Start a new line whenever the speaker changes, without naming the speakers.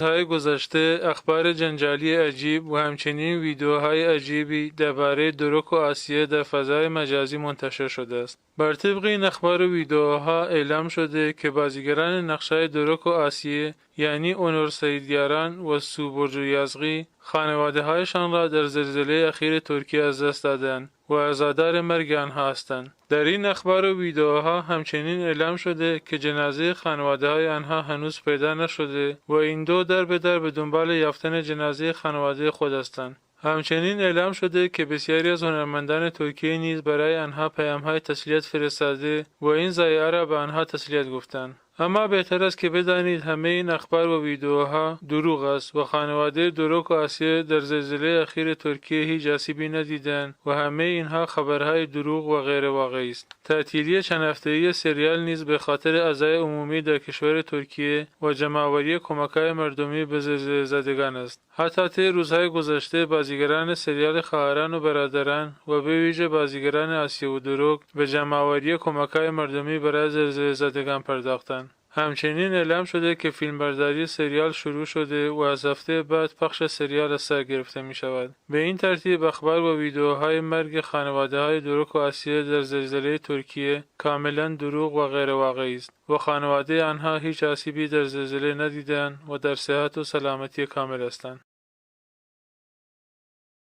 های گذشته اخبار جنجالی عجیب و همچنین ویدیوهای عجیبی درباره دروک و آسیه در فضای مجازی منتشر شده است. بر طبق این اخبار و ویدیوها اعلام شده که بازیگران نقش‌های دروک و آسیه، یعنی اونور سیدیاران و سوبرجو یزغی، خانواده هایشان را در زلزله اخیر ترکیه از دست دادند و عزادار مرگ آنها هستند. در این اخبار و ویدیوها همچنین اعلام شده که جنازه خانواده های آنها هنوز پیدا نشده و این دو در به در به دنبال یافتن جنازه خانواده خود هستند. همچنین اعلام شده که بسیاری از هنرمندان ترکیه نیز برای آنها پیام‌های تسلیت فرستاده و این ضایعه را به آنها تسلیت گفتند. اما بهتر است که بدانید همه این اخبار و ویدیوها دروغ است و خانواده دروک و آسیه در زلزله اخیر ترکیه هیچ آسیبی ندیدند و همه اینها خبرهای دروغ و غیر واقعی است. تعطیلی چند هفته‌ای سریال نیز به خاطر عزای عمومی در کشور ترکیه و جمع‌آوری کمک‌های مردمی به زلزله زدگان است. حتی طی روزهای گذشته بازیگران سریال خواهران و برادران و به ویژه بازیگران آسیه و دروک به جمع‌آوری کمک‌های مردمی برای زلزله زدگان پرداختند. همچنین اعلام شده که فیلمبرداری سریال شروع شده و از هفته بعد پخش سریال از سر گرفته می شود. به این ترتیب اخبار و ویدیوهای مرگ خانواده های دروک و آسیه در زلزله ترکیه کاملا دروغ و غیر واقعی است و خانواده آنها هیچ آسیبی در زلزله ندیدند و در صحت و سلامتی کامل هستند.